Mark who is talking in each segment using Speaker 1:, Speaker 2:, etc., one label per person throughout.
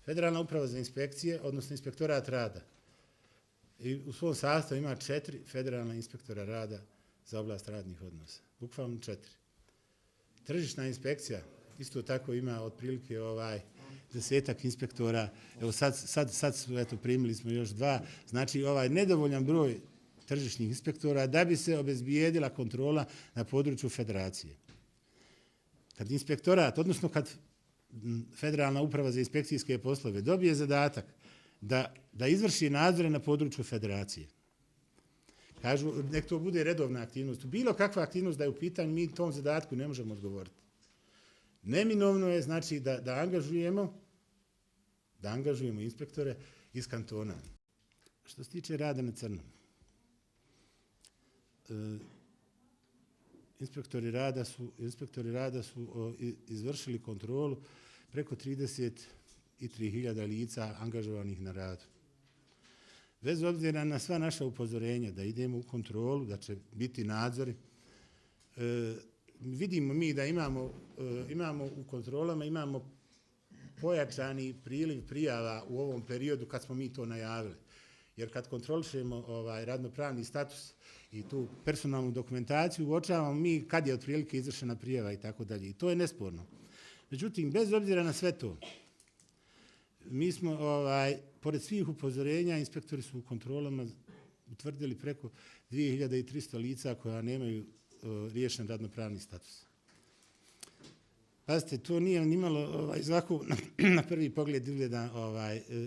Speaker 1: Federalna uprava za inspekcije, odnosno inspektorat rada, i u svom sastavu ima 4 federalna inspektora rada za oblast radnih odnosa. Bukvalno 4. Tržišna inspekcija isto tako ima otprilike 10-ak inspektora. Evo sad su, primili smo još 2. Znači nedovoljan broj tržišnih inspektora da bi se obezbijedila kontrola na području federacije. Kad inspektorat, odnosno kad Federalna uprava za inspekcijske poslove dobije zadatak da izvrši nadzore na području federacije, kažu nek to bude redovna aktivnost. Bilo kakva aktivnost da je u pitanju, mi tom zadatku ne možemo odgovoriti. Neminovno je znači da angažujemo inspektore iz kantona. Što se tiče rada na crno, inspektori rada su izvršili kontrolu preko 33.000 lica angažovanih na radu. Bez obzira na sva naša upozorenja da idemo u kontrolu, da će biti nadzori, vidimo mi da imamo u kontrolama imamo pojačani priliv prijava u ovom periodu kad smo mi to najavili. Jer kad kontrolišemo radnopravni status i tu personalnu dokumentaciju, uočavamo mi kad je otprilike izvršena prijava i tako dalje. I to je nesporno. Međutim, bez obzira na sve to, mi smo, pored svih upozorenja, inspektori su u kontrolama utvrdili preko 2300 lica koja nemaju riješen radnopravni status. Pazite, to nije nimalo ovako na prvi pogled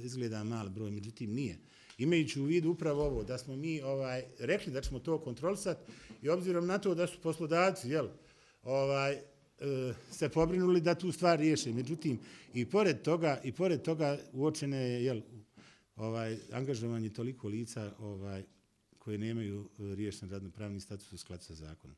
Speaker 1: izgleda mal broj, međutim nije. Imajući u vidu upravo ovo, da smo mi rekli da ćemo to kontrolisati i obzirom na to da su poslodavci se pobrinuli da tu stvar riješe. Međutim, i pored toga uočeno je angažovanje toliko lica koje nemaju riješen radnopravni status u skladu sa zakonom.